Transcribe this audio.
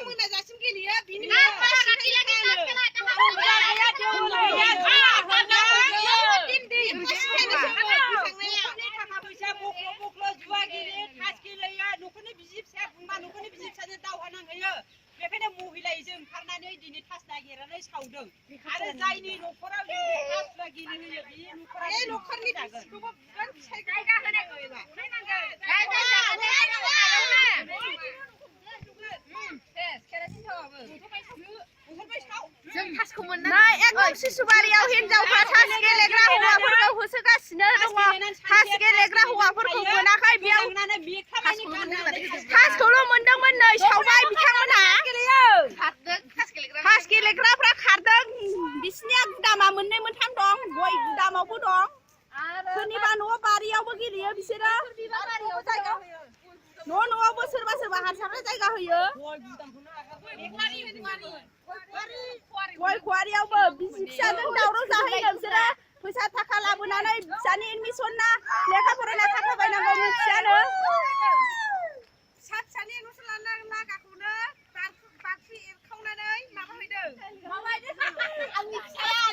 मोनाजासिम गेलेयो बिनि बेखायनो महिलाजों ओंखारनानै दिनै थास नागिरनानै सावदों आरो जायनि न'खराव थास गेलेहोयो बे न'खरनि बिसिखौबो बुगोन फिसाय जायगा होनांगौ एकदम शिशुबारियाव हिनजावफ्रा थास गेलेग्रा हौवाफोरखौ होसोगासिनो दङ थास गेलेग्रा हौवाफोरखौ मोनाखै बेयाव थासखौल' मोनदोंमोन नै सावबाय बिथांमोनहा थास गेलेग्राफ्रा खारदों बिसिनिया गुदामा मोननै मोनथाम दं गय गुदामावबो दं सोरनिबा न' बारियावबो गेलेयो बिसोरो न'आवबो सोरबा सोरबा हारसाफ्रा जायगा होयो गय खुवारियावबो बिसि फिसाजों दावराव जाहैयो बिसोरो फैसा थाखा लाबोनानै फिसानि एडमिसन ना लेखा फरायना थाखा बायनांगौ फिसानो फिसानि एडमिसन लागाखौनो बाख्रि एरखावनानै माबाहैदों आंनि फिसाया